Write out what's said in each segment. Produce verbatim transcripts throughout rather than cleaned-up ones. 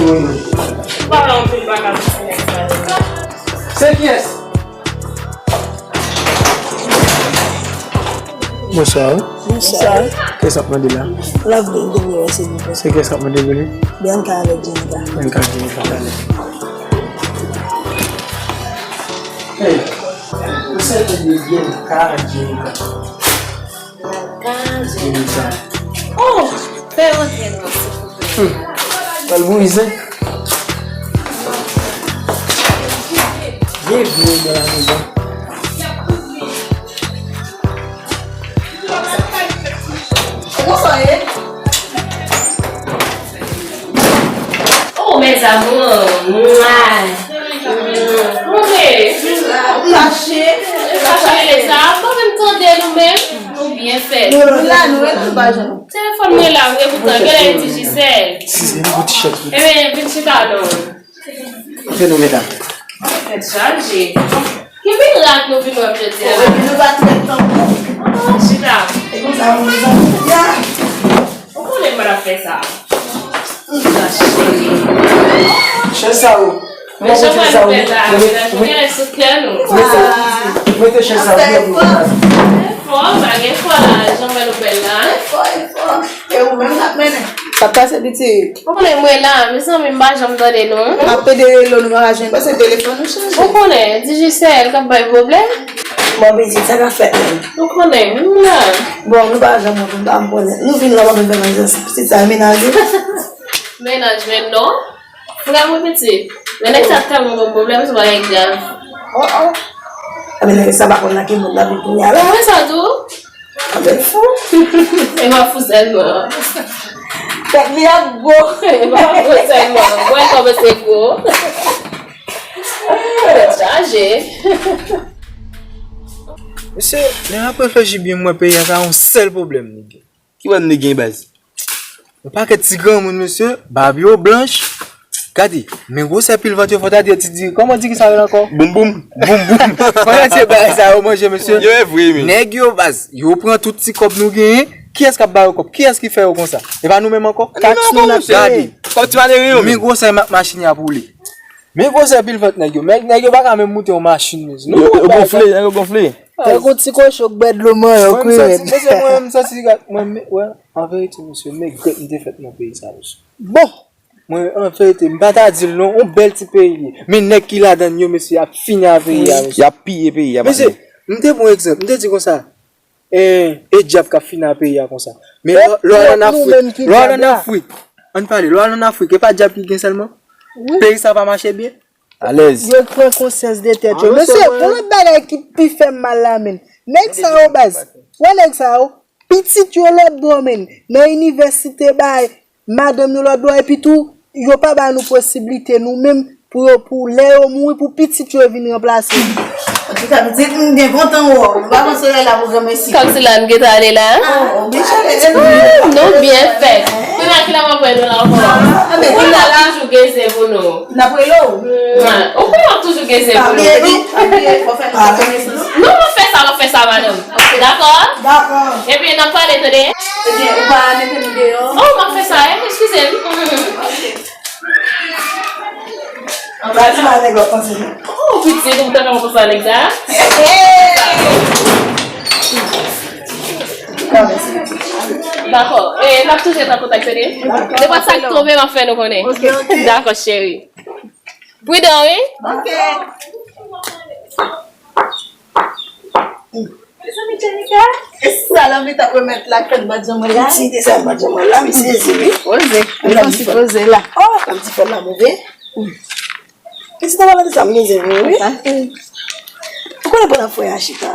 Wi. Pa anpil bagay sou nèg sa yo. Se kiyès? Bonswa. Bonswa. Kiyès ap mande la? Lovely, m te vle wè silvouplè. Se kiyès ap mande vini? Bianca avèk Jenica. Bianca ak Jenica, talè. Hey, ou se te di Bianca ak Jenica? Bianca. Oh, fè yo antre non, silvouplè. Hmm. Pral brize. Bienvenue dans la maison. Kòman sa ye? Oh, mes amours. Mwa. Kote? Fache. Fache sa. Pa menm tande nou menm. Nou byen. Byen fèt. Nou la, nou rete anba jan. Telefòn mwen la, wi, epoutan, genlè Digicel. Size, nou ti chèt. Ebyen, vin chita non. Fè nou medam. Tèt chaje. Ki mirak nou vin wè m jodi a? Epi nou pa trè tankou. Ah, chita. E konsa, nou zanmi. Ya. Ou konnen m pa t ap fè sa. Chita, cheri. Chèz sa yo. Men jan mwen nou fè la, medam, nou genlè sou kè nou. Mete chèz sa yo. Fò, pa gen fò la, jan mwen nou bèl la. Fò, fò. E ou menm n ap mennen. Sa k pase, pitit? Ou konnen mwen la, mezanmi, m pa janm tande nou. M ap pede rele w, nou pa ka jwenn. Bon, se telefòn ou chanje. Ou konnen, Digicel k ap bay pwoblèm. Bon, pitit, sa k ap fèt menm? Ou konnen, m la. Bon, nou pa janm wè m pa m konnen. Nou vin la, w ap vin fè manzè, pitit sa, menaj ou. Menaj, men non. Frè mwen pitit. Men nèg sa tèlman ban m pwoblèm, se bagay grav. Oh, oh. Ebyen, nèg sa pa konn nan ki mond l ap viv kounye a la. Mwen sa tou. Anben fou. E pa fou sèlman. Tèt li ap gwo. E pa fou sèlman. Gwo, l kòmanse gwo. Tèt chaje. Mesye, lè m ap reflechi byen, m wè peyi a se yon sèl pwoblèm li gen. Ki pwoblèm li gen, baz? Yon pakèt ti granmoun, mesye, bab yo blanch. Gade, men gwosè pil vant yo, fò ta di yo ti diri. Kòman diri sa rele ankò? Boum boum. Boum boum. Kòman se bagay sa yo manje, mesye? Yo, e vre, men. Nèg yo, baz, yo pran tout ti kòb nou genyen. Kiyès k ap ba yo kòb? Kiyès ki fè yo konsa? E pa nou menm ankò? Taks nou n ap peye. Kòb ti malere yo, men. Men gwosè ma-, machin y ap woule. Men gwosè pil vant nèg yo. Men nèg yo pa ka menm moute yon machin, mesye. Yo, yo gonfle, nèg yo gonfle. Tankou ti kochon k bwè dlo manyen, yo kwi rèd. Mesye, mwen, m santi, mwen, mwen, wè, an verite, mesye, m regrèt m te fèt nan peyi sa, mesye. Bon! Mwen, an verite, m pa ta di l non, yon bèl ti peyi li ye. Men nèg ki ladan l yo, mesye, y ap fini a peyi a, mesye. Y ap piye peyi a, mesye, m te pran egzanp, m te di konsa, e, e dyab k ap fini a peyi a konsa. Men lè, lè w al ann Afrik, lè w al ann Afrik, ann pale, lè w al ann Afrik, e pa dyab ki gen sèlman? Peyi sa pa mache byen? Alèz. Yo pran konsyans de tèt yo. Mesye, gon lòt bagay ki pi fè m mal la, menn. Nèg sa yo, baz. Wè nèg sa yo. Pitit yo lòt bò, menn. Nan inivèsite, bay madanm yo lòt bò. Epi tou, yo pa ba nou posiblite, nou menm, pou yo, pou lè yo mouri, pou pitit yo vin ranplase nou. Antouka, pitit, m byen kontan wè w. Nou pa konn solèy la pou granmesi. Kòmsi la n gentan ale la. Oh, oh, men chale, se nou. Hmm, nou byen fèt. Kounye a ki lè m ap wè nou la ankò? Ah, men kounye a la toujou gen zen pou nou. N ap rele w. Mwa, ou konnen w ap toujou gen zen pou nou. Pa bliye, pa bliye, fò fè nou fè konesans. Non, m ap fè sa, m ap fè sa, madanm. Dakò? Dakò. Ebyen, n ap pale, tande. Ebyen, ou pa mete nou deyò? Oh, m ap fè sa, eh, eskize m. Ok. Anba ti mal nèg w ap panse nou. Oh, pitit, ou ta ka panse a nèg sa? Hey! Dakò. E, n ap toujou ret an kontak, tande. Dakò. Nenpòt sa k tonbe, m ap fè nou konnen. Ok, ok. Dakò, cheri. Pridan, wi. Ok. Mezanmi, Jenika. E sa lanvi t ap remèt la, fèt bat janm wè la. Ti de sa bat janm wè la, m sezi, wi. Poze. Ou santi poze la. Oh, m di fè l la move. Pitit, an palan de sa, m gen zen vre, wi. Ou konnen pandan frè a chita,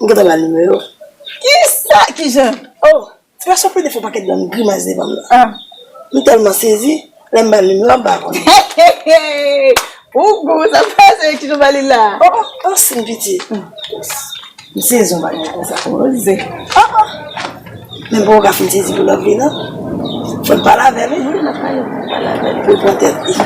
m gentan ba l nimewo. Kisa? Kijan? Oh, ti gason plede fè yon pakèt bann grimas devan m nan. Ah. M tèlman sezi, lè m ba l nimewo a, m pa konnen. Pou gou, sa pase, ki jou ba li la? Oh, oh, oh, si m piti. M sezi yon bagay konsa. Poze. Ah, ah. Men bon, ou ka fin sezi pou lòt li, non? Fò n pale avè l, wi. Wi, n ap pale, n ap pale avè l pou l pran tèt li.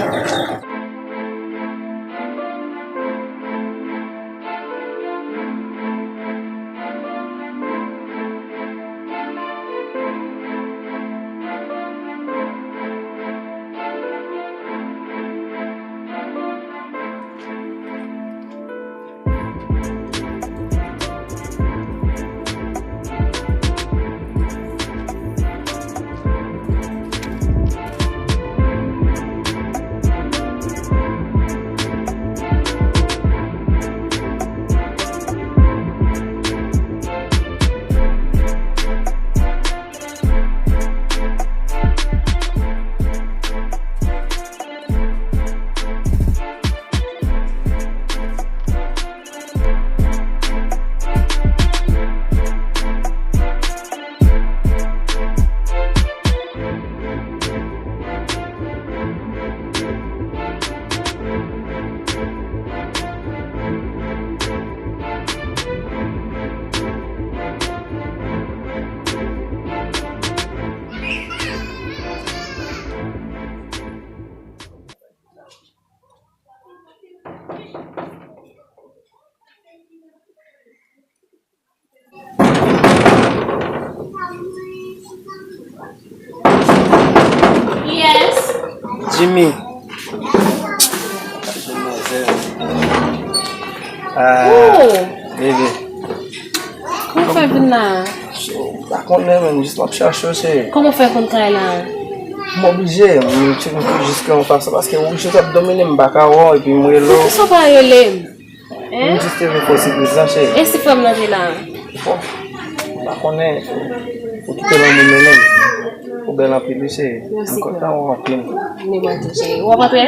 Jimmy. Ah, oh! Bebe. Kòman w fè vin la? M pa konnen, menm, jis m ap chache w, cheri. Kòman w fè konn kay la? M oblije, m te vin jis ke yon fason, paske ou jis ap domine m, m pa ka wè w, epi m rele w. Poukisa w pa rele m? Hein? M jis te vin fè w sipriz lan, cheri. E si frè m nan te la? Bon, m pa konnen, ou kite lanmou mennen m. Ou bèl anpil, wi, cheri. Mèsi, m kontan wè w anpil. Ni mwen tou, cheri. W ap antre?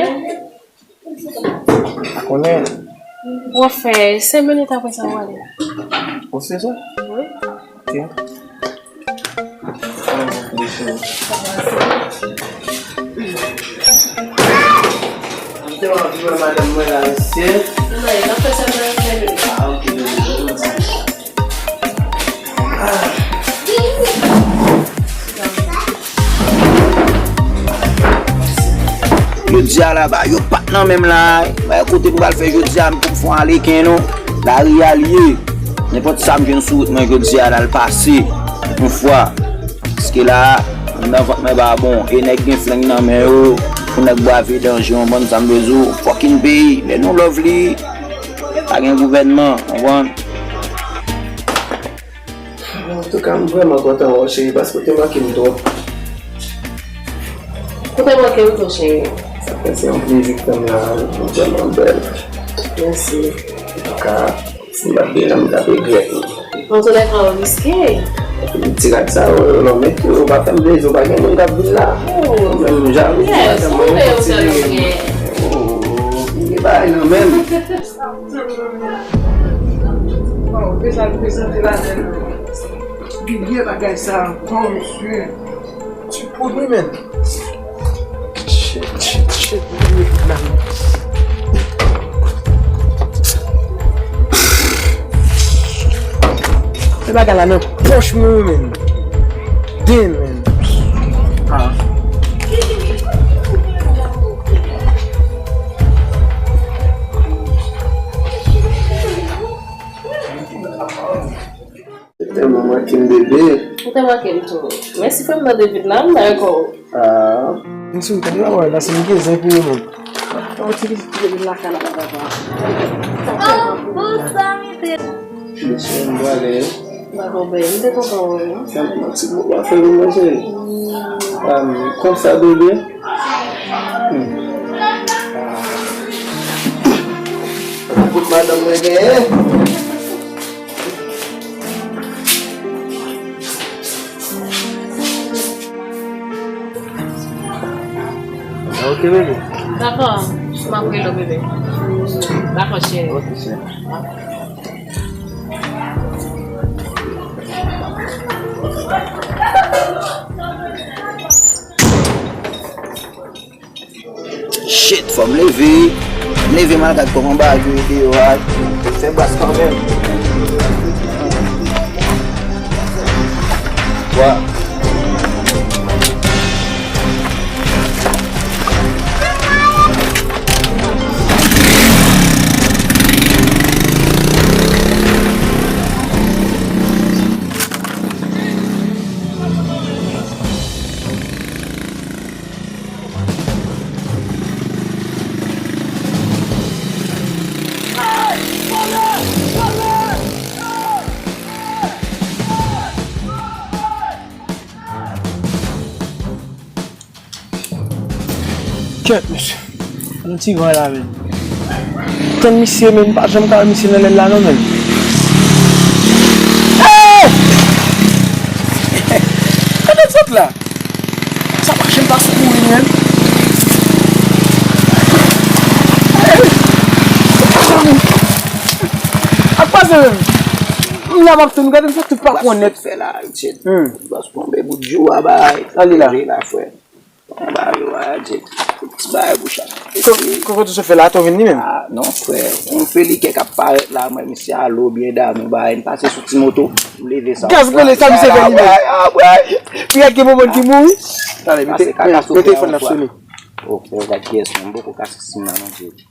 Pa konnen. W ap fè senk minit, apre sa w ale. Ou si sa? Wi. Ok. Mwen te anvi wè madanm mwen la, mesye. Mwen, n ap fè sèlman senk minit. Ah, ok, ok, ok. Jodi a la, ba yo pat nan menm la. Ba kote m pral fè jodi a, m pou m fè yon aleken non. Lari a l ye. Nenpòt sa m jwenn sou wout mwen jodi a la, l pase. Yon fwa. Paske la, anndan vant mwen pa bon. E nèg gen flenng nan men yo. Pou nèg brave danje, yon bann sa m bezwen. Fucking peyi. Lè nou love li, pa gen gouvènman. Konprann? Antouka, m vrèman kontan wè w, cheri, paske w te manke m twòp. Ou te manke m tou, cheri. Sa fè se yon plezi k fè m la, ou vrèman bèl. Mèsi. Antouka, si m pa t gen la, m t ap regrèt, non. Antoulèka, w riske. Ti rad sa yo, yo nan men tou, yo pa fè m plezi, yo pa gen moun k ap vin la. Oh. Mwen menm, m jalou, yes, madanm mwen, ou kontinye. Oh, m gen bagay nan men m. Waw, men sa l prezante la, men. Gen bagay sa ankò, mesye. Ti pwodui, men. Shit, shit, shit. Men bagay la nan pòch mwen, men. Damn, men. Ah. Ou tèlman manke m, bebe. Ou te manke m tou. Mèsi frè m nan David la, m dakò. Ah. M sou tèt la, wè, la se m gen zen pou yo menm. Yon ti vizit pou David lakay la, papa. Mesye, m prale. Dakò, bèl. M te kontan wè w, wi. Fè m yon ti bout la, fè nou manje. Um, konsa, bebe. Hmm. Bout madanm mwen genyen. Ok, bebe. Dakò, m ap rele w, bebe. Dakò, cheri. Ok, cheri. Shit, fò m leve. M leve, m al gad kòman bagay yo ye deyò a. Fè bras kanmenm. Wa. Kèt, mesye. Yon ti van la, men. Tann misye, men, m pa janm ka wè misye nan lèl la, non, men. Hey! Kote l sot la? Sa pa janm pase pou li, men. Hey! Ak pase, men. M la m ap tann, gade m fè tout pa konnen. Fè la, Richard. Hmm. Bòs tonbe bout jou a bay. Sa li la? Li la, frè. Anba yo a, Jake. Ti bagay bouch la. Ko-, kòman w sot fè la, atò vin li menm? Ah, non, frè. Yon felikè k ap parèt la, mwen, misye ale byen damou, bagay, m pase sou ti moto, m leve sa. Gaz brele, sa misye fè li menm? Ah, bwè, ah, bwè. Pirèt gen moman ki mouri. Talè, mete, mete telefòn nan ap sone. Oh, frè, gad kiyès, mwen, m poko ka sezi la, non, Jake.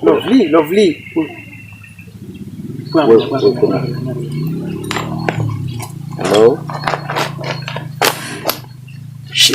Lovely, Lovely. Hello? Shit.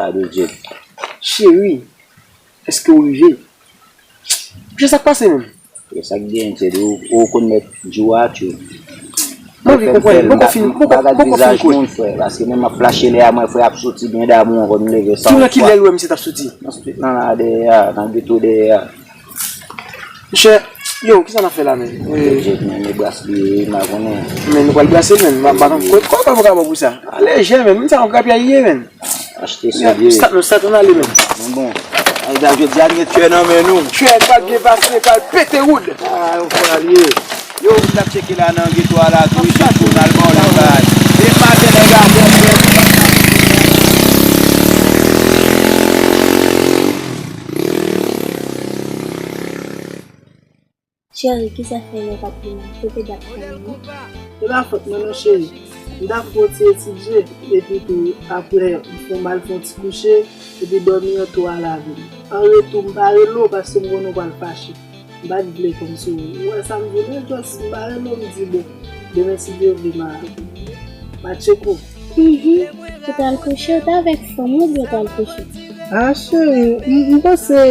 pa de Jed. Cheri, èske w rive? Monchè, sa k pase menm? E sa k genyen, Jed, ou, ou konn mèt jou a, tchou. Mwen anvi konprann, m poko fin, m poko, m poko fin kwè. Moun, frè, paske menm ap flache lè a, mwen, frè, ap soti byen damou, ankò m leve san fwa. Ki nan ki lè ou wè misye t ap soti? Nan street nan la, dèyè a, nan geto dèyè a. Monchè, yo, kisa n ap fè la, menm? Jed, men, men bras li, m pa konnen. Men nou pral brase, menm, m pa, m pa konn, kòman, kòman, kòman pou sa? Lejè, menm, moun sa yon grapyay ye, menm. Achte sou vye. Start nou, start nou ale menm. Bon, bon. Ay, da jodi a, n gen tchè nan men nou. Tchè pral byen pase, pral pete wood. Ah, yon fwa l ye. Yo, m t ap tcheke la nan geto a la, tou isit, pou n al ba w lòt bagay. E maten, nèg a, bon, bon. Cheri, kisa fè lè w pa t vin kote dat fanmi? Se pa fòt mwen non, cheri. M t ap fè yon ti etidye, epi tou, apre, m fè, m al fè yon ti kouche, epi dòmi an tou a lave m. An retou, m pa rele w paske m konnen w pral fache. M pa t vle kòmsi w wè sa m di w, men just m pa rele w, m di, bon, demen si Dye vle, m a, m a tcheke w. Mhm. Ou t al kouche, ou t avèk fanm ou oubyen ou t al kouche? Ah, cheri, m, m panse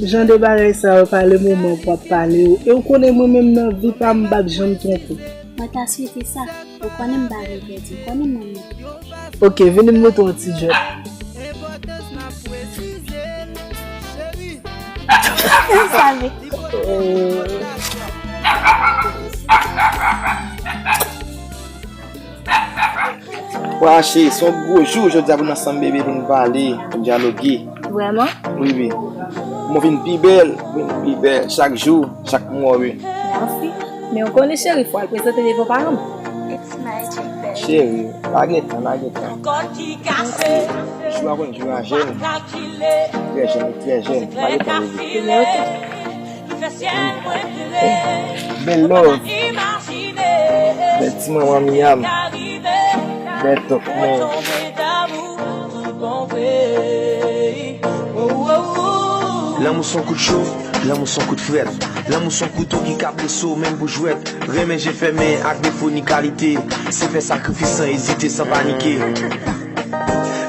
jan de bagay sa yo pa le moman pou ap pale yo. E ou konnen mwen menm nan vi pa m, m p ap janm twonpe. Mwen ta swete sa. Ou konnen m pa vle pèdi. Ou konnen mwen menm. Ok, vini m montre w ti djòb. Sa vle. Wa cheri, se yon gwo jou jodi a pou n ansanm, bebe, pou n pale, pou n dyaloge. Vrèman? Wi, wi. Mwen vin pi bèl, vin pi bèl, chak jou, chak mwa, wi. Mèsi. Men ou konnen, cheri, fò al prezante devan paran m. Cheri, pa gen tan, pa gen tan. Jou a konn jou a jèn. Trè jèn, trè jèn. Pa gen tan, bebe. Bèl love. Bèl ti manman Miam. Bèl tonton. Lanmou se yon kout cho, lanmou se yon kout frèt. Lanmou se yon kouto ki ka blese w menm pou jwèt. Renmen je fèmen ak defo ni kalite. Se fè sakrifis san ezite, san panike.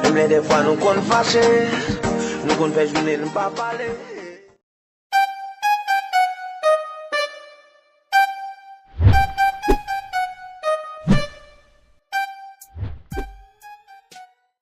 Menm lè dèfwa nou konn fache, nou konn fè jounen nou pa pale.